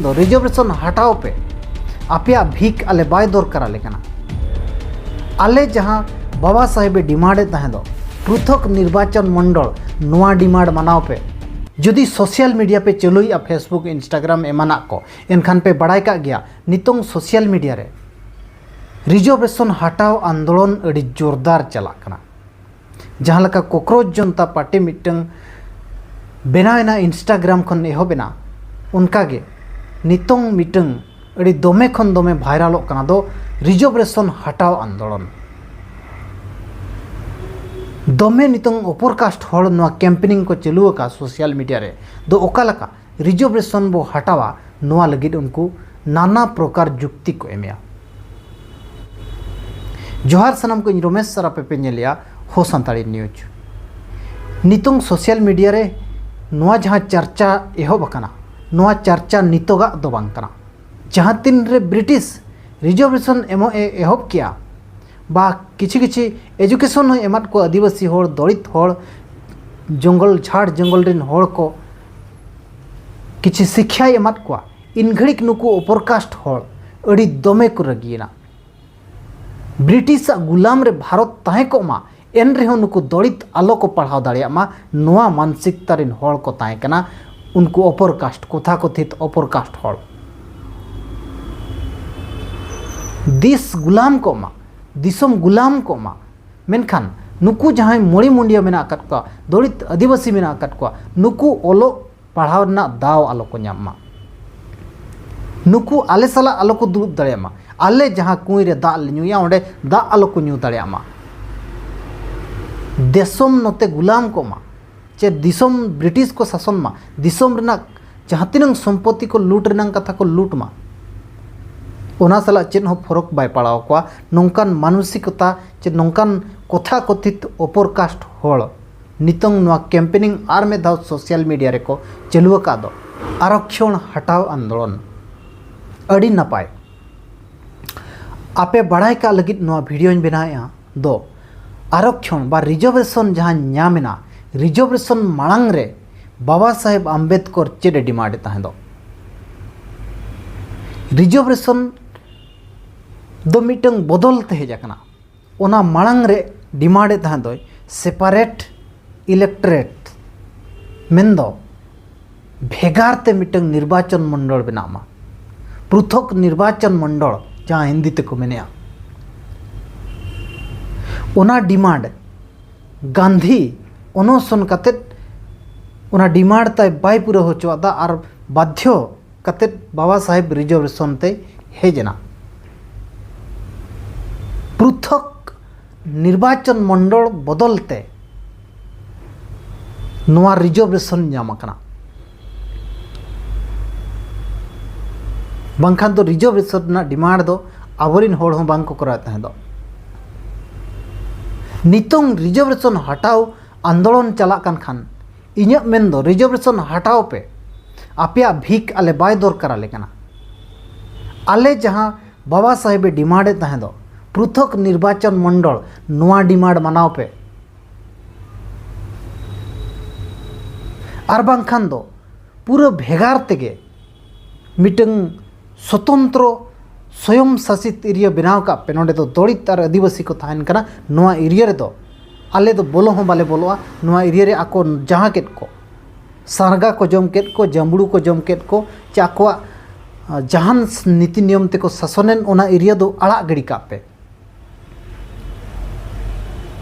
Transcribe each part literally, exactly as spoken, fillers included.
ᱫᱚ ᱨᱤᱡᱟᱨᱵᱷᱮᱥᱚᱱ ᱦᱟᱴᱟᱣ ᱯᱮ, ᱟᱯᱮᱭᱟᱜ ᱵᱷᱤᱠ ᱟᱞᱮ ᱵᱟᱭ ᱫᱚᱨᱠᱟᱨ ᱟᱞᱮ ᱠᱟᱱᱟ᱾ ᱟᱞᱮ ᱡᱟᱦᱟᱸ ᱵᱟᱵᱟ ᱥᱟᱦᱮᱵ ᱮ ᱰᱤᱢᱟᱱᱰ ᱮᱫ ᱛᱟᱦᱮᱸ ᱫᱚ ᱯᱨᱚᱛᱷᱚᱠ ᱱᱤᱨᱵᱟᱪᱚᱱ ᱢᱚᱱᱰᱚᱞ, ᱱᱚᱣᱟ ᱰᱤᱢᱟᱱᱰ ᱢᱟᱱᱟᱣ ᱯᱮ᱾ ᱡᱩᱫᱤ ᱥᱳᱥᱟᱞ ᱢᱤᱰᱤᱭᱟ ᱯᱮ ᱪᱟᱹᱞᱩᱭᱮᱫᱼᱟ, ᱯᱷᱮᱥᱵᱩᱠ, ᱤᱱᱥᱴᱟᱜᱨᱟᱢ ᱮᱢᱟᱱᱟᱜ ᱠᱚ, ᱮᱱᱠᱷᱟᱱ ᱯᱮ ᱵᱟᱲᱟᱭ ᱠᱟᱜ ᱜᱮᱭᱟ ᱱᱤᱛᱚᱝ ᱥᱳᱥᱟᱞ ᱢᱤᱰᱤᱭᱟ ᱨᱮ ᱨᱤᱡᱟᱨᱵᱷᱮᱥᱚᱱ ᱦᱟᱴᱟᱣ ᱟᱱᱫᱳᱞᱚᱱ ᱟᱹᱰᱤ ᱡᱳᱨᱫᱟᱨ ᱪᱟᱞᱟᱜ ᱠᱟᱱᱟ᱾ ᱡᱟᱦᱟᱸ ᱞᱮᱠᱟ ᱠᱚᱠᱨᱳᱪ ᱡᱚᱱᱛᱟ ᱯᱟᱨᱴᱤ ᱢᱤᱫᱴᱟᱝ ᱵᱮᱱᱟᱣ ᱮᱱᱟ, ᱤᱱᱥᱴᱟᱜᱨᱟᱢ ᱠᱷᱚᱱ ᱮᱦᱚᱵ ᱮᱱᱟ, ᱚᱱᱠᱟᱜᱮ ᱱᱤᱛᱚᱝ ᱢᱤᱫᱴᱟᱝ ᱟᱹᱰᱤ ᱫᱚᱢᱮ ᱠᱷᱚᱱ ᱫᱚᱢᱮ ᱵᱷᱟᱭᱨᱟᱞᱚᱜ ᱠᱟᱱᱟ ᱫᱚ ᱨᱤᱡᱟᱨᱵᱷᱮᱥᱚᱱ ᱦᱟᱴᱟᱣ ᱟᱱᱫᱳᱞᱚᱱ᱾ ᱫᱚᱢᱮ ᱱᱤᱛᱚᱝ ᱚᱯᱚᱨ ᱠᱟᱥᱴ ᱦᱚᱲ ᱱᱚᱣᱟ ᱠᱮᱢᱯᱮᱱᱤᱝ ᱠᱚ ᱪᱟᱹᱞᱩ ᱟᱠᱟᱫ ᱥᱳᱥᱟᱞ ᱢᱤᱰᱤᱭᱟ ᱨᱮ ᱫᱚ ᱚᱠᱟ ᱞᱮᱠᱟ ᱨᱤᱡᱟᱨᱵᱷᱮᱥᱚᱱ ᱵᱚ ᱦᱟᱴᱟᱣᱟ, ᱱᱚᱣᱟ ᱞᱟᱹᱜᱤᱫ ᱩᱱᱠᱩ ᱱᱟᱱᱟ ᱯᱨᱚᱠᱟᱨ ᱡᱩᱠᱛᱤ ᱠᱚ ᱮᱢᱮᱜᱼᱟ᱾ ᱡᱚᱦᱟᱨ ᱥᱟᱱᱟᱢ ᱠᱚ, ᱤᱧ ᱨᱚᱢᱮᱥ ᱟᱨ ᱟᱯᱮ ᱯᱮ ᱧᱮᱞᱮᱜᱼᱟ ᱦᱳ ᱥᱟᱱᱛᱟᱲᱤ ᱱᱤᱭᱩᱡᱽ᱾ ᱱᱤᱛᱚᱝ ᱥᱳᱥᱟᱞ ᱢᱤᱰᱤᱭᱟ ᱨᱮ ᱱᱚᱣᱟ ᱡᱟᱦᱟᱸ ᱪᱟᱨᱪᱟ ᱮᱦᱚᱵ ᱟᱠᱟᱱᱟ, ᱱᱚᱣᱟ ᱪᱟᱨᱪᱟ ᱱᱤᱛᱚᱜᱟᱜ ᱫᱚ ᱵᱟᱝ ᱠᱟᱱᱟ᱾ ᱡᱟᱦᱟᱸ ᱛᱤᱱ ᱨᱮ ᱵᱨᱤᱴᱤᱥ ᱨᱤᱡᱟᱨᱵᱷᱮᱥᱚᱱ ᱮᱢᱚᱜ ᱮ ᱮᱦᱚᱵ ᱠᱮᱜᱼᱟ, ᱵᱟ ᱠᱤᱪᱷᱩ ᱠᱤᱪᱷᱩ ᱮᱡᱩᱠᱮᱥᱚᱱ ᱦᱚᱸᱭ ᱮᱢᱟᱫ ᱠᱚᱣᱟ, ᱟᱹᱫᱤᱵᱟᱹᱥᱤ ᱦᱚᱲ, ᱫᱚᱞᱤᱛ ᱦᱚᱲ, ᱡᱚᱝᱜᱚᱞ, ᱡᱷᱟᱲ ᱡᱚᱝᱜᱚᱞ ᱨᱮᱱ ᱦᱚᱲ ᱠᱚ ᱠᱤᱪᱷᱩ ᱥᱤᱠᱠᱷᱟᱭ ᱮᱢᱟᱫ ᱠᱚᱣᱟ, ᱤᱱ ᱜᱷᱟᱹᱲᱤᱠ ᱱᱩᱠᱩ ᱚᱯᱚᱨ ᱠᱟᱥᱴ ᱦᱚᱲ ᱟᱹᱰᱤ ᱫᱚᱢᱮ ᱠᱚ ᱨᱟᱹᱜᱤᱭᱮᱱᱟ᱾ ᱵᱨᱤᱴᱤᱥᱟᱜ ᱜᱩᱞᱟᱢ ᱨᱮ ᱵᱷᱟᱨᱚᱛ ᱛᱟᱦᱮᱸ ᱠᱚᱜ ᱢᱟ, ᱮᱱ ᱨᱮᱦᱚᱸ ᱱᱩᱠᱩ ᱫᱚᱞᱤᱛ ᱟᱞᱚ ᱠᱚ ᱯᱟᱲᱦᱟᱣ ᱫᱟᱲᱮᱭᱟᱜ ᱢᱟ, ᱱᱚᱣᱟ ᱢᱟᱱᱥᱤᱠᱛᱟ ᱨᱮᱱ ᱦᱚᱲ ᱠᱚ ᱛᱟᱦᱮᱸ ᱠᱟᱱᱟ᱾ ᱩᱱᱠᱩ ᱚᱯᱚᱨ ᱠᱟᱥᱴ, ᱠᱚᱛᱷᱟ ᱠᱚᱛᱷᱤᱛ ᱚᱯᱚᱨ ᱠᱟᱥᱴ ᱦᱚᱲ᱾ ᱫᱤᱥ ᱜᱩᱞᱟᱢ ᱠᱚᱜ ᱢᱟ, ᱫᱤᱥᱚᱢ ᱜᱩᱞᱟᱢ ᱠᱚᱜ ᱢᱟ, ᱢᱮᱱᱠᱷᱟᱱ ᱱᱩᱠᱩ ᱡᱟᱦᱟᱸᱭ ᱢᱚᱬᱤ ᱢᱩᱱᱰᱤᱭᱟᱹ ᱢᱮᱱᱟᱜ ᱟᱠᱟᱫ ᱠᱚᱣᱟ, ᱫᱚᱞᱤᱛ ᱟᱹᱫᱤᱵᱟᱹᱥᱤ ᱢᱮᱱᱟᱜ ᱟᱠᱟᱫ ᱠᱚᱣᱟ, ᱱᱩᱠᱩ ᱚᱞᱚᱜ ᱯᱟᱲᱦᱟᱣ ᱨᱮᱱᱟᱜ ᱫᱟᱣ ᱟᱞᱚ ᱠᱚ ᱧᱟᱢ ᱢᱟ᱾ ᱱᱩᱠᱩ ᱟᱞᱮ ᱥᱟᱞᱟᱜ ᱟᱞᱚ ᱠᱚ ᱫᱩᱲᱩᱵ ᱫᱟᱲᱮᱭᱟᱜ ᱢᱟ᱾ ᱟᱞᱮ ᱡᱟᱦᱟᱸ ᱠᱩᱸᱭ ᱨᱮ ᱫᱟᱜ ᱞᱮ ᱧᱩᱭᱟ, ᱚᱸᱰᱮ ᱫᱟᱜ ᱟᱞᱚ ᱠᱚ ᱧᱩ ᱫᱟᱲᱮᱭᱟᱜ ᱢᱟ᱾ ᱫᱤᱥᱚᱢ ᱱᱚᱛᱮ ᱜᱩᱞᱟᱢ ᱠᱚᱜ ᱢᱟ, ᱪᱮ ᱫᱤᱥᱚᱢ ᱵᱨᱤᱴᱤᱥ ᱠᱚ ᱥᱟᱥᱚᱱ ᱢᱟ, ᱫᱤᱥᱚᱢ ᱨᱮᱱᱟᱜ ᱡᱟᱦᱟᱸ ᱛᱤᱱᱟᱹᱝ ᱥᱚᱢᱯᱚᱛᱤ ᱠᱚ ᱞᱩᱴ ᱨᱮᱱᱟᱜ ᱠᱟᱛᱷᱟ ᱠᱚ ᱞᱩᱴ ᱢᱟ, ᱚᱱᱟ ᱥᱟᱞᱟᱜ ᱪᱮᱫ ᱦᱚᱸ ᱯᱷᱚᱨᱚᱠ ᱵᱟᱭ ᱯᱟᱲᱟᱣ ᱠᱚᱣᱟ᱾ ᱱᱚᱝᱠᱟᱱ ᱢᱟᱱᱚᱥᱤᱠᱚᱛᱟ ᱪᱮ ᱱᱚᱝᱠᱟᱱ ᱠᱚᱛᱷᱟ ᱠᱚᱛᱷᱤᱛ ᱚᱯᱚᱨ ᱠᱟᱥᱴ ᱦᱚᱲ ᱱᱤᱛᱚᱝ ᱱᱚᱣᱟ ᱠᱮᱢᱯᱮᱱᱤᱝ ᱟᱨ ᱢᱤᱫ ᱫᱷᱟᱣ ᱥᱳᱥᱟᱞ ᱢᱤᱰᱤᱭᱟ ᱨᱮᱠᱚ ᱪᱟᱹᱞᱩ ᱟᱠᱟᱫ ᱫᱚ ᱟᱨᱚᱠᱷᱚᱬ ᱦᱟᱴᱟᱣ ᱟᱱᱫᱳᱞᱚᱱ᱾ ᱟᱹᱰᱤ ᱱᱟᱯᱟᱭ, ᱟᱯᱮ ᱵᱟᱲᱟᱭ ᱠᱟᱜ ᱞᱟᱹᱜᱤᱫ ᱱᱚᱣᱟ ᱵᱷᱤᱰᱤᱭᱳᱧ ᱵᱮᱱᱟᱣᱮᱫᱼᱟ ᱫᱚ ᱟᱨᱚᱠᱷᱚᱬ ᱵᱟ ᱨᱤᱡᱟᱨᱵᱷᱮᱥᱚᱱ ᱡᱟᱦᱟᱸ ᱧᱟᱢ ᱮᱱᱟ, ᱨᱤᱡᱟᱨᱵᱷᱮᱥᱚᱱ ᱢᱟᱲᱟᱝ ᱨᱮ ᱵᱟᱵᱟ ᱥᱟᱦᱮᱵᱽ ᱟᱢᱵᱮᱫᱠᱚᱨ ᱪᱮᱫ ᱮ ᱰᱤᱢᱟᱱᱰ ᱮᱫ ᱛᱟᱦᱮᱸ ᱫᱚ? ᱨᱤᱡᱟᱨᱵᱷᱮᱥᱚᱱ ᱫᱚ ᱢᱤᱫᱴᱟᱝ ᱵᱚᱫᱚᱞ ᱛᱮ ᱦᱮᱡ ᱟᱠᱟᱱᱟ᱾ ᱚᱱᱟ ᱢᱟᱲᱟᱝ ᱨᱮ ᱰᱤᱢᱟᱱᱰ ᱮᱫ ᱛᱟᱦᱮᱸᱫ ᱫᱚᱭ ᱥᱮᱯᱟᱨᱮᱴ ᱤᱞᱮᱠᱴᱚᱨᱮᱴ, ᱢᱮᱱᱫᱚ ᱵᱷᱮᱜᱟᱨ ᱛᱮ ᱢᱤᱫᱴᱟᱝ ᱱᱤᱨᱵᱟᱪᱚᱱ ᱢᱚᱱᱰᱚᱞ ᱵᱮᱱᱟᱜ ᱢᱟ, ᱯᱨᱩᱛᱷᱚᱠ ᱱᱤᱨᱵᱟᱪᱚᱱ ᱢᱚᱱᱰᱚᱞ, ᱡᱟᱦᱟᱸ ᱦᱤᱱᱫᱤ ᱛᱮᱠᱚ ᱢᱮᱱᱮᱜᱼᱟ᱾ ᱚᱱᱟ ᱰᱤᱢᱟᱱᱰ ᱜᱟᱱᱫᱷᱤ ᱚᱱᱚᱥᱚᱱ ᱠᱟᱛᱮᱫ ᱚᱱᱟ ᱰᱤᱢᱟᱱᱰ ᱛᱟᱭ ᱵᱟᱭ ᱯᱩᱨᱟᱹᱣ ᱦᱚᱪᱚᱣᱟᱫᱟ ᱟᱨ ᱵᱟᱫᱽᱫᱷᱚ ᱠᱟᱛᱮᱫ ᱵᱟᱵᱟ ᱥᱟᱦᱮᱵᱽ ᱨᱤᱡᱟᱨᱵᱷᱮᱥᱚᱱ ᱛᱮᱭ ᱦᱮᱡ ᱮᱱᱟ᱾ ᱯᱨᱩᱛᱷᱚᱠ ᱱᱤᱨᱵᱟᱪᱚᱱ ᱢᱚᱱᱰᱚᱞ ᱵᱚᱫᱚᱞ ᱛᱮ ᱱᱚᱣᱟ ᱨᱤᱡᱟᱨᱵᱷᱮᱥᱚᱱ ᱧᱟᱢ ᱟᱠᱟᱱᱟ᱾ ᱵᱟᱝᱠᱷᱟᱱ ᱫᱚ ᱨᱤᱡᱟᱨᱵᱷᱮᱥᱚᱱ ᱨᱮᱱᱟᱜ ᱰᱤᱢᱟᱱᱰ ᱫᱚ ᱟᱵᱚᱨᱮᱱ ᱦᱚᱲ ᱦᱚᱸ ᱵᱟᱝ ᱠᱚ ᱠᱚᱨᱟᱣᱮᱫ ᱛᱟᱦᱮᱸ ᱫᱚ᱾ ᱱᱤᱛᱚᱝ ᱨᱤᱡᱟᱨᱵᱷᱮᱥᱚᱱ ᱦᱟᱴᱟᱣ ᱟᱱᱫᱳᱞᱚᱱ ᱪᱟᱞᱟᱜ ᱠᱟᱱ ᱠᱷᱟᱱ, ᱤᱧᱟᱹᱜ ᱢᱮᱱ ᱫᱚ ᱨᱤᱡᱟᱨᱵᱷᱮᱥᱚᱱ ᱦᱟᱴᱟᱣ ᱯᱮ᱾ ᱟᱯᱮᱭᱟᱜ ᱵᱷᱤᱠ ᱟᱞᱮ ᱵᱟᱭ ᱫᱚᱨᱠᱟᱨ ᱟᱞᱮ ᱠᱟᱱᱟ᱾ ᱟᱞᱮ ᱡᱟᱦᱟᱸ ᱵᱟᱵᱟ ᱥᱟᱦᱮᱵᱽ ᱮ ᱰᱤᱢᱟᱱᱰ ᱮᱫ ᱛᱟᱦᱮᱸ ᱫᱚ, ᱯᱨᱩᱛᱷᱚᱠ ᱱᱤᱨᱵᱟᱪᱚᱱ ᱢᱚᱱᱰᱚᱞ, ᱱᱚᱣᱟ ᱰᱤᱢᱟᱱᱰ ᱢᱟᱱᱟᱣ ᱯᱮ᱾ ᱟᱨ ᱵᱟᱝᱠᱷᱟᱱ ᱫᱚ ᱯᱩᱨᱟᱹ ᱵᱷᱮᱜᱟᱨ ᱛᱮᱜᱮ ᱢᱤᱫᱴᱟᱝ ᱥᱚᱛᱚᱱᱛᱨᱚ ᱥᱚᱭᱚᱢ ᱥᱟᱥᱤᱛ ᱮᱨᱤᱭᱟ ᱵᱮᱱᱟᱣ ᱠᱟᱜ ᱯᱮ᱾ ᱱᱚᱸᱰᱮ ᱫᱚ ᱫᱚᱞᱤᱛ ᱟᱨ ᱟᱹᱫᱤᱵᱟᱹᱥᱤ ᱠᱚ ᱛᱟᱦᱮᱱ ᱠᱟᱱᱟ᱾ ᱱᱚᱣᱟ ᱮᱨᱤᱭᱟ ᱨᱮᱫᱚ ᱟᱞᱮ ᱫᱚ ᱵᱚᱞᱚ ᱦᱚᱸ ᱵᱟᱞᱮ ᱵᱚᱞᱚᱜᱼᱟ᱾ ᱱᱚᱣᱟ ᱮᱨᱤᱭᱟ ᱨᱮ ᱟᱠᱚ ᱡᱟᱦᱟᱸ ᱠᱮᱫ ᱠᱚ, ᱥᱟᱨᱜᱟ ᱠᱚ ᱡᱚᱢ ᱠᱮᱫ ᱠᱚ, ᱡᱟᱸᱵᱽᱲᱩ ᱠᱚ ᱡᱚᱢ ᱠᱮᱫ ᱠᱚ, ᱪᱮ ᱟᱠᱚᱣᱟᱜ, ᱟ, ᱡᱟᱦᱟᱱ ᱱᱤᱛᱤ ᱱᱤᱭᱚᱢ ᱛᱮᱠᱚ ᱥᱟᱥᱚᱱᱮᱱ, ᱚᱱᱟ ᱮᱨᱤᱭᱟ ᱫᱚ ᱟᱲᱟᱜ ᱜᱤᱰᱤ ᱠᱟᱜ ᱯᱮ᱾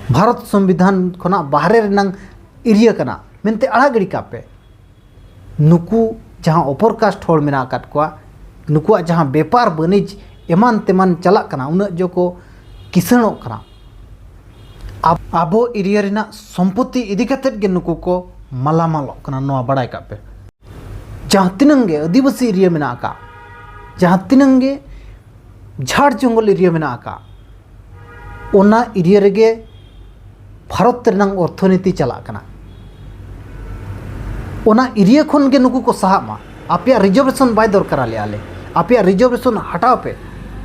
ᱵᱷᱟᱨᱚᱛ ᱥᱚᱝᱵᱤᱫᱷᱟᱱ ᱠᱷᱚᱱᱟᱜ ᱵᱟᱦᱨᱮ ᱨᱮᱱᱟᱝ ᱮᱨᱤᱭᱟ ᱠᱟᱱᱟ ᱢᱮᱱᱛᱮ ᱟᱲᱟᱜ ᱜᱤᱰᱤ ᱠᱟᱜ ᱯᱮ᱾ ᱱᱩᱠᱩ ᱡᱟᱦᱟᱸ ᱚᱯᱚᱨ ᱠᱟᱥᱴ ᱦᱚᱲ ᱢᱮᱱᱟᱜ ᱟᱠᱟᱫ ᱠᱚᱣᱟ, ᱱᱩᱠᱩᱣᱟᱜ ᱡᱟᱦᱟᱸ ᱵᱮᱯᱟᱨ ᱵᱟᱹᱱᱤᱡᱽ ᱮᱢᱟᱱ ᱛᱮᱢᱟᱱ ᱪᱟᱞᱟᱜ ᱠᱟᱱᱟ, ᱩᱱᱟᱹᱜ ᱡᱚ ᱠᱚ ᱠᱤᱥᱟᱹᱬᱚᱜ ᱠᱟᱱᱟ᱾ ᱟᱵ-, ᱟᱵᱚ ᱮᱨᱤᱭᱟ ᱨᱮᱱᱟᱜ ᱥᱚᱢᱯᱚᱛᱤ ᱤᱫᱤ ᱠᱟᱛᱮᱫ ᱜᱮ ᱱᱩᱠᱩ ᱠᱚ ᱢᱟᱞᱟᱢᱟᱞᱚᱜ ᱠᱟᱱᱟ, ᱱᱚᱣᱟ ᱵᱟᱲᱟᱭ ᱠᱟᱜ ᱯᱮ᱾ ᱡᱟᱦᱟᱸ ᱛᱤᱱᱟᱹᱝ ᱜᱮ ᱟᱹᱫᱤᱵᱟᱹᱥᱤ ᱮᱨᱤᱭᱟ ᱢᱮᱱᱟᱜ ᱟᱠᱟᱫ, ᱡᱟᱦᱟᱸ ᱛᱤᱱᱟᱹᱝ ᱜᱮ ᱡᱷᱟᱲ ᱡᱚᱝᱜᱚᱞ ᱮᱨᱤᱭᱟ ᱢᱮᱱᱟᱜ ᱟᱠᱟᱫ, ᱚᱱᱟ ᱮᱨᱤᱭᱟ ᱨᱮᱜᱮ ᱵᱷᱟᱨᱚᱛ ᱨᱮᱱᱟᱝ ᱚᱨᱛᱷᱚᱱᱤᱛᱤ ᱪᱟᱞᱟᱜ ᱠᱟᱱᱟ᱾ ᱚᱱᱟ ᱮᱨᱤᱭᱟ ᱠᱷᱚᱱ ᱜᱮ ᱱᱩᱠᱩ ᱠᱚ ᱥᱟᱦᱟᱜ ᱢᱟ᱾ ᱟᱯᱮᱭᱟᱜ ᱨᱤᱡᱟᱨᱵᱷᱮᱥᱚᱱ ᱵᱟᱭ ᱫᱚᱨᱠᱟᱨ ᱟᱞᱮᱭᱟ ᱟᱞᱮ᱾ ᱟᱯᱮᱭᱟᱜ ᱨᱤᱡᱟᱨᱵᱷᱮᱥᱚᱱ ᱦᱟᱴᱟᱣ ᱯᱮ,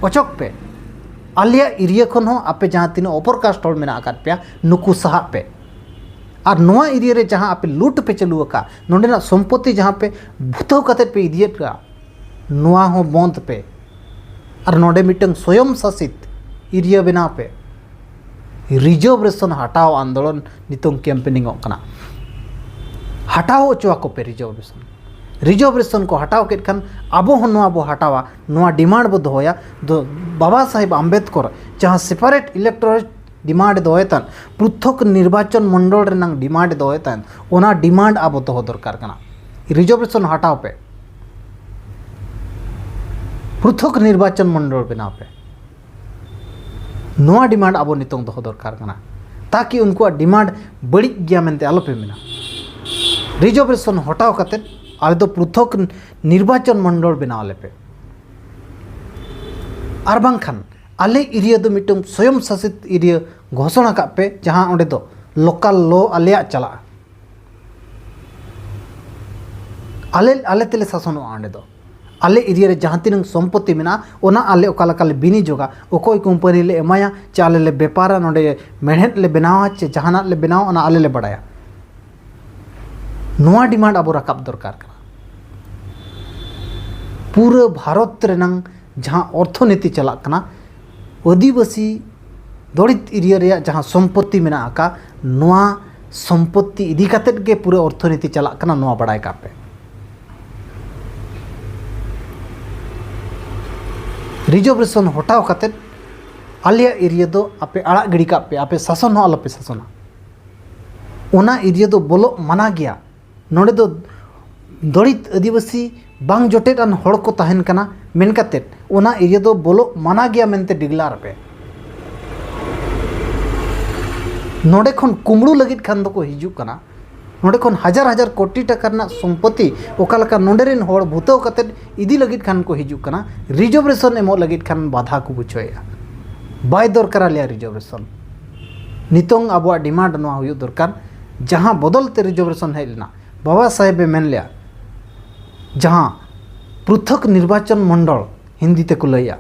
ᱚᱪᱚᱜ ᱯᱮ᱾ ᱟᱞᱮᱭᱟᱜ ᱮᱨᱤᱭᱟ ᱠᱷᱚᱱ ᱦᱚᱸ ᱟᱯᱮ ᱡᱟᱦᱟᱸ ᱛᱤᱱᱟᱹᱜ ᱚᱯᱚᱨ ᱠᱟᱥᱴ ᱦᱚᱲ ᱢᱮᱱᱟᱜ ᱟᱠᱟᱫ ᱯᱮᱭᱟ, ᱱᱩᱠᱩ ᱥᱟᱦᱟᱜ ᱯᱮ᱾ ᱟᱨ ᱱᱚᱣᱟ ᱮᱨᱤᱭᱟ ᱨᱮ ᱡᱟᱦᱟᱸ ᱟᱯᱮ ᱞᱩᱴ ᱯᱮ ᱪᱟᱹᱞᱩ ᱟᱠᱟᱫ, ᱱᱚᱸᱰᱮᱱᱟᱜ ᱥᱚᱢᱯᱚᱛᱤ ᱡᱟᱦᱟᱸ ᱯᱮ ᱵᱷᱩᱛᱟᱹᱣ ᱠᱟᱛᱮᱫ ᱯᱮ ᱤᱫᱤᱭᱮᱫ ᱠᱟᱜᱼᱟ, ᱱᱚᱣᱟ ᱦᱚᱸ ᱵᱚᱱᱫ ᱯᱮ᱾ ᱟᱨ ᱱᱚᱰᱮ ᱢᱤᱫᱴᱟᱝ ᱥᱚᱭᱚᱢ ᱥᱟᱥᱤᱛ ᱮᱨᱤᱭᱟ ᱵᱮᱱᱟᱣ ᱯᱮ᱾ ᱨᱤᱡᱟᱨᱵᱷᱮᱥᱚᱱ ᱦᱟᱴᱟᱣ ᱟᱱᱫᱳᱞᱚᱱ ᱱᱤᱛᱚᱝ ᱠᱮᱢᱯᱮᱱᱤᱝ ᱚᱜ ᱠᱟᱱᱟ᱾ ᱦᱟᱴᱟᱣ ᱦᱚᱪᱚ ᱟᱠᱚ ᱯᱮ ᱨᱤᱡᱟᱨᱵᱷᱮᱥᱚᱱ᱾ ᱨᱤᱡᱟᱨᱵᱷᱮᱥᱚᱱ ᱠᱚ ᱦᱟᱴᱟᱣ ᱠᱮᱫ ᱠᱷᱟᱱ ᱟᱵᱚ ᱦᱚᱸ ᱱᱚᱣᱟ ᱵᱚ ᱦᱟᱴᱟᱣᱟ, ᱱᱚᱣᱟ ᱰᱤᱢᱟᱱᱰ ᱵᱚ ᱫᱚᱦᱚᱭᱟ᱾ ᱫᱚ ᱵᱟᱵᱟ ᱥᱟᱦᱮᱵᱽ ᱟᱢᱵᱮᱫᱽᱠᱚᱨ ᱡᱟᱦᱟᱸ ᱥᱮᱯᱟᱨᱮᱴ ᱤᱞᱮᱠᱴᱳᱨᱮᱴ ᱰᱤᱢᱟᱱᱰ ᱫᱚᱦᱚᱭ ᱛᱟᱦᱮᱸᱫ, ᱯᱨᱚᱛᱷᱚᱠ ᱱᱤᱨᱵᱟᱪᱚᱱ ᱢᱚᱱᱰᱚᱞ ᱨᱮᱱᱟᱝ ᱰᱤᱢᱟᱱᱰ ᱫᱚᱦᱚᱭ ᱛᱟᱦᱮᱸᱫ, ᱚᱱᱟ ᱰᱤᱢᱟᱱᱰ ᱟᱵᱚ ᱫᱚᱦᱚ ᱫᱚᱨᱠᱟᱨ ᱠᱟᱱᱟ᱾ ᱨᱤᱡᱟᱨᱵᱷᱮᱥᱚᱱ ᱦᱟᱴᱟᱣ ᱯᱮ, ᱯᱨᱚᱛᱷᱚᱠ ᱱᱤᱨᱵᱟᱪᱚᱱ ᱢᱚᱱᱰᱚᱞ ᱵᱮᱱᱟᱣ ᱯᱮ᱾ ᱱᱚᱣᱟ ᱰᱤᱢᱟᱱᱰ ᱟᱵᱚ ᱱᱤᱛᱚᱝ ᱫᱚᱦᱚ ᱫᱚᱨᱠᱟᱨ ᱠᱟᱱᱟ, ᱛᱟᱠᱤ ᱩᱱᱠᱩᱣᱟᱜ ᱰᱤᱢᱟᱱᱰ ᱵᱟᱹᱲᱤᱡ ᱜᱮᱭᱟ ᱢᱮᱱᱛᱮ ᱟᱞᱚᱯᱮ ᱢᱮᱱᱟ᱾ ᱨᱤᱡᱟᱨᱵᱷᱮᱥᱚᱱ ᱦᱚᱴᱟᱣ ᱠᱟᱛᱮᱫ ᱟᱞᱮ ᱫᱚ ᱯᱨᱚᱛᱷᱚᱠ ᱱᱤᱨᱵᱟᱪᱚᱱ ᱢᱚᱱᱰᱚᱞ ᱵᱮᱱᱟᱣ ᱟᱞᱮ ᱯᱮ᱾ ᱟᱨ ᱵᱟᱝᱠᱷᱟᱱ ᱟᱞᱮ ᱮᱨᱤᱭᱟ ᱫᱚ ᱢᱤᱫᱴᱟᱝ ᱥᱚᱭᱚᱢ ᱥᱟᱥᱤᱛ ᱮᱨᱤᱭᱟ ᱜᱷᱳᱥᱚᱱᱟ ᱠᱟᱜ ᱯᱮ, ᱡᱟᱦᱟᱸ ᱚᱸᱰᱮ ᱫᱚ ᱞᱳᱠᱟᱞ ᱞᱚ ᱟᱞᱮᱭᱟᱜ ᱪᱟᱞᱟᱜᱼᱟ᱾ ᱟᱞᱮ, ᱟᱞᱮ ᱛᱮᱞᱮ ᱥᱟᱥᱚᱱᱚᱜᱼᱟ ᱚᱸᱰᱮ ᱫᱚ᱾ ᱟᱞᱮ ᱮᱨᱤᱭᱟ ᱨᱮ ᱡᱟᱦᱟᱸ ᱛᱤᱱᱟᱹᱝ ᱥᱚᱢᱯᱚᱛᱤ ᱢᱮᱱᱟᱜᱼᱟ, ᱚᱱᱟ ᱟᱞᱮ ᱚᱠᱟ ᱞᱮᱠᱟ ᱞᱮ ᱵᱤᱱᱤᱡᱳᱜᱟ, ᱚᱠᱚᱭ ᱠᱳᱢᱯᱟᱱᱤ ᱞᱮ ᱮᱢᱟᱭᱟ, ᱪᱮ ᱟᱞᱮ ᱞᱮ ᱵᱮᱯᱟᱨᱟ, ᱱᱚᱰᱮ ᱢᱮᱲᱦᱮᱫ ᱞᱮ ᱵᱮᱱᱟᱣᱟ ᱪᱮ ᱡᱟᱦᱟᱱᱟᱜ ᱞᱮ ᱵᱮᱱᱟᱣᱟ, ᱚᱱᱟ ᱟᱞᱮ ᱞᱮ ᱵᱟᱲᱟᱭᱟ᱾ ᱱᱚᱣᱟ ᱰᱤᱢᱟᱱᱰ ᱟᱵᱚ ᱨᱟᱠᱟᱵ ᱫᱚᱨᱠᱟᱨ ᱠᱟᱱᱟ᱾ ᱯᱩᱨᱟᱹ ᱵᱷᱟᱨᱚᱛ ᱨᱮᱱᱟᱝ ᱡᱟᱦᱟᱸ ᱚᱨᱛᱷᱚᱱᱤᱛᱤ ᱪᱟᱞᱟᱜ ᱠᱟᱱᱟ, ᱟᱹᱫᱤᱵᱟᱹᱥᱤ ᱫᱚᱞᱤᱛ ᱮᱨᱤᱭᱟ ᱨᱮᱭᱟᱜ ᱡᱟᱦᱟᱸ ᱥᱚᱢᱯᱚᱛᱤ ᱢᱮᱱᱟᱜ ᱟᱠᱟᱫ, ᱱᱚᱣᱟ ᱥᱚᱢᱯᱚᱛᱤ ᱤᱫᱤ ᱠᱟᱛᱮᱫ ᱜᱮ ᱯᱩᱨᱟᱹ ᱚᱨᱛᱷᱚᱱᱤᱛᱤ ᱪᱟᱞᱟᱜ ᱠᱟᱱᱟ, ᱱᱚᱣᱟ ᱵᱟᱲᱟᱭ ᱠᱟᱜ ᱯᱮ᱾ ᱨᱤᱡᱟᱨᱵᱷᱮᱥᱚᱱ ᱦᱚᱴᱟᱣ ᱠᱟᱛᱮᱫ ᱟᱞᱮᱭᱟᱜ ᱮᱨᱤᱭᱟ ᱫᱚ ᱟᱯᱮ ᱟᱲᱟᱜ ᱜᱤᱰᱤ ᱠᱟᱜ ᱯᱮ, ᱟᱯᱮ ᱥᱟᱥᱚᱱ ᱦᱚᱸ ᱟᱞᱚᱯᱮ ᱥᱟᱥᱚᱱᱟ᱾ ᱚᱱᱟ ᱮᱨᱤᱭᱟ ᱫᱚ ᱵᱚᱞᱚᱜ ᱢᱟᱱᱟ ᱜᱮᱭᱟ᱾ ᱱᱚᱰᱮ ᱫᱚ ᱫᱚᱞᱤᱛ ᱟᱹᱫᱤᱵᱟᱹᱥᱤ ᱵᱟᱝ ᱡᱚᱴᱮᱫ ᱟᱱ ᱦᱚᱲ ᱠᱚ ᱛᱟᱦᱮᱱ ᱠᱟᱱᱟ ᱢᱮᱱ ᱠᱟᱛᱮᱫ ᱚᱱᱟ ᱮᱨᱤᱭᱟ ᱫᱚ ᱵᱚᱞᱚᱜ ᱢᱟᱱᱟ ᱜᱮᱭᱟ ᱢᱮᱱᱛᱮ declare ᱯᱮ᱾ ᱱᱚᱰᱮ ᱠᱷᱚᱱ ᱠᱩᱢᱵᱽᱲᱩ ᱞᱟᱹᱜᱤᱫ ᱠᱷᱟᱱ ᱫᱚᱠᱚ ᱦᱤᱡᱩᱜ ᱠᱟᱱᱟ᱾ ᱱᱚᱰᱮ ᱠᱷᱚᱱ ᱦᱟᱡᱟᱨ ᱦᱟᱡᱟᱨ ᱠᱳᱴᱤ ᱴᱟᱠᱟ ᱨᱮᱱᱟᱜ ᱥᱚᱢᱯᱚᱛᱤ ᱚᱠᱟ ᱞᱮᱠᱟ ᱱᱚᱰᱮ ᱨᱮᱱ ᱦᱚᱲ ᱵᱷᱩᱛᱟᱹᱣ ᱠᱟᱛᱮᱫ ᱤᱫᱤ ᱞᱟᱹᱜᱤᱫ ᱠᱷᱟᱱ ᱠᱚ ᱦᱤᱡᱩᱜ ᱠᱟᱱᱟ, ᱨᱤᱡᱟᱨᱵᱷᱮᱥᱚᱱ ᱮᱢᱚᱜ ᱞᱟᱹᱜᱤᱫ ᱠᱷᱟᱱ ᱵᱟᱫᱷᱟ ᱠᱚ ᱵᱩᱡᱷᱟᱹᱣᱮᱫᱼᱟ᱾ ᱵᱟᱭ ᱫᱚᱨᱠᱟᱨ ᱟᱞᱮᱭᱟ ᱨᱤᱡᱟᱨᱵᱷᱮᱥᱚᱱ᱾ ᱱᱤᱛᱚᱝ ᱟᱵᱚᱣᱟᱜ ᱰᱤᱢᱟᱱᱰ ᱱᱚᱣᱟ ᱦᱩᱭᱩᱜ ᱫᱚᱨᱠᱟᱨ, ᱡᱟᱦᱟᱸ ᱵᱚᱫᱚᱞ ᱛᱮ ᱨᱤᱡᱟᱨᱵᱷᱮᱥᱚᱱ ᱦᱮᱡ ᱞᱮᱱᱟ, ᱵᱟᱵᱟ ᱥᱟᱦᱮᱵ ᱮ ᱢᱮᱱ ᱞᱮᱫᱼᱟ, ᱡᱟᱦᱟᱸ ᱯᱨᱚᱛᱷᱚᱠ ᱱᱤᱨᱵᱟᱪᱚᱱ ᱢᱚᱱᱰᱚᱞ ᱦᱤᱱᱫᱤ ᱛᱮᱠᱚ ᱞᱟᱹᱭᱟ,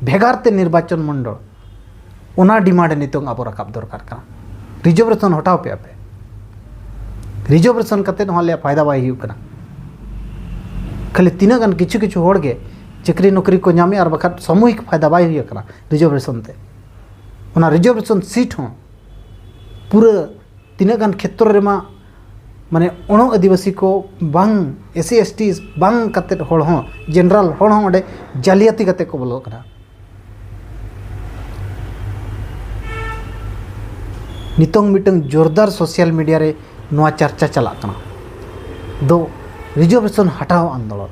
ᱵᱷᱮᱜᱟᱨ ᱛᱮ ᱱᱤᱨᱵᱟᱪᱚᱱ ᱢᱚᱱᱰᱚᱞ, ᱚᱱᱟ ᱰᱤᱢᱟᱱᱰ ᱱᱤᱛᱚᱝ ᱟᱵᱚ ᱨᱟᱠᱟᱵ ᱫᱚᱨᱠᱟᱨ ᱠᱟᱱᱟ᱾ ᱨᱤᱡᱟᱨᱵᱷᱮᱥᱚᱱ ᱦᱚᱴᱟᱣ ᱯᱮ ᱟᱯᱮ᱾ ᱨᱤᱡᱟᱨᱵᱷᱮᱥᱚᱱ ᱠᱟᱛᱮᱫ ᱦᱚᱸ ᱟᱞᱮᱭᱟᱜ ᱯᱷᱟᱭᱫᱟ ᱵᱟᱭ ᱦᱩᱭᱩᱜ ᱠᱟᱱᱟ᱾ ᱠᱷᱟᱹᱞᱤ ᱛᱤᱱᱟᱹᱜ ᱜᱟᱱ ᱠᱤᱪᱷᱩ ᱠᱤᱪᱷᱩ ᱦᱚᱲ ᱜᱮ ᱪᱟᱹᱠᱨᱤ ᱱᱚᱠᱨᱤ ᱠᱚ ᱧᱟᱢᱮᱜᱼᱟ, ᱟᱨ ᱵᱟᱠᱷᱟᱱ ᱥᱟᱢᱩᱦᱤᱠ ᱯᱷᱟᱭᱫᱟ ᱵᱟᱭ ᱦᱩᱭ ᱟᱠᱟᱱᱟ ᱨᱤᱡᱟᱨᱵᱷᱮᱥᱚᱱ ᱛᱮ᱾ ᱚᱱᱟ ᱨᱤᱡᱟᱨᱵᱷᱮᱥᱚᱱ ᱥᱤᱴ ᱦᱚᱸ ᱯᱩᱨᱟᱹ ᱛᱤᱱᱟᱹᱜ ᱜᱟᱱ ᱠᱷᱮᱛᱨᱚ ᱨᱮᱢᱟ, ᱢᱟᱱᱮ, ᱚᱱᱚ ᱟᱹᱫᱤᱵᱟᱹᱥᱤ ᱠᱚ ᱵᱟᱝ, ᱮᱥ ᱥᱤ ᱮᱥ ᱴᱤ ᱵᱟᱝ ᱠᱟᱛᱮᱫ ᱦᱚᱲ ᱦᱚᱸ, ᱡᱮᱱᱟᱨᱟᱞ ᱦᱚᱲ ᱦᱚᱸ ᱚᱸᱰᱮ ᱡᱟᱹᱞᱤᱭᱟᱛᱤ ᱠᱟᱛᱮᱫ ᱠᱚ ᱵᱚᱞᱚᱜ ᱠᱟᱱᱟ᱾ ᱱᱤᱛᱚᱝ ᱢᱤᱫᱴᱟᱝ ᱡᱳᱨᱫᱟᱨ ᱥᱳᱥᱟᱞ ᱢᱤᱰᱤᱭᱟ ᱨᱮ ᱱᱚᱣᱟ ᱪᱟᱨᱪᱟ ᱪᱟᱞᱟᱜ ᱠᱟᱱᱟ ᱫᱚ ᱨᱤᱡᱟᱨᱵᱷᱮᱥᱚᱱ ᱦᱟᱴᱟᱣ ᱟᱱᱫᱳᱞᱚᱱ᱾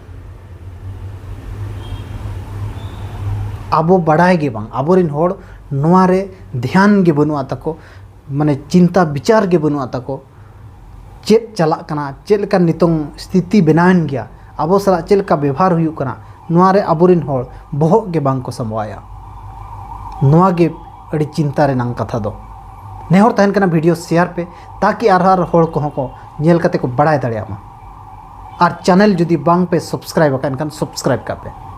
ᱟᱵᱚ ᱵᱟᱲᱟᱭ ᱜᱮ ᱵᱟᱝ, ᱟᱵᱚᱨᱮᱱ ᱦᱚᱲ ᱱᱚᱣᱟ ᱨᱮ ᱫᱷᱮᱭᱟᱱ ᱜᱮ ᱵᱟᱹᱱᱩᱜᱼᱟ ᱛᱟᱠᱚ, ᱢᱟᱱᱮ, ᱪᱤᱱᱛᱟ ᱵᱤᱪᱟᱨ ᱜᱮ ᱵᱟᱹᱱᱩᱜᱼᱟ ᱛᱟᱠᱚ᱾ ᱪᱮᱫ ᱪᱟᱞᱟᱜ ᱠᱟᱱᱟ, ᱪᱮᱫ ᱞᱮᱠᱟ ᱱᱤᱛᱚᱝ ᱥᱛᱷᱤᱛᱤ ᱵᱮᱱᱟᱣᱮᱱ ᱜᱮᱭᱟ, ᱟᱵᱚ ᱥᱟᱞᱟᱜ ᱪᱮᱫ ᱞᱮᱠᱟ ᱵᱮᱵᱷᱟᱨ ᱦᱩᱭᱩᱜ ᱠᱟᱱᱟ, ᱱᱚᱣᱟ ᱨᱮ ᱟᱵᱚᱨᱮᱱ ᱦᱚᱲ ᱵᱚᱦᱚᱜ ᱜᱮ ᱵᱟᱝ ᱠᱚ ᱥᱟᱢᱵᱟᱣᱮᱜᱼᱟ᱾ ᱱᱚᱣᱟ ᱜᱮ ᱟᱹᱰᱤ ᱪᱤᱱᱛᱟ ᱨᱮᱱᱟᱜ ᱠᱟᱛᱷᱟ ᱫᱚ᱾ ᱱᱮᱦᱚᱨ ᱛᱟᱦᱮᱱ ᱠᱟᱱᱟ, ᱵᱷᱤᱰᱤᱭᱳ ᱥᱮᱭᱟᱨ ᱯᱮ, ᱛᱟᱠᱤ ᱟᱨᱦᱚᱸ ᱟᱨ ᱦᱚᱲ ᱠᱚᱦᱚᱸ ᱠᱚ ᱧᱮᱞ ᱠᱟᱛᱮ ᱠᱚ ᱵᱟᱲᱟᱭ ᱫᱟᱲᱮᱭᱟᱜ ᱢᱟ᱾ ᱟᱨ ᱪᱮᱱᱮᱞ ᱡᱩᱫᱤ ᱵᱟᱝ ᱯᱮ ᱥᱟᱵᱥᱠᱨᱟᱭᱤᱵ ᱟᱠᱟᱫ, ᱮᱱᱠᱷᱟᱱ ᱥᱟᱵᱥᱠᱨᱟᱭᱤᱵ ᱠᱟᱜ ᱯᱮ᱾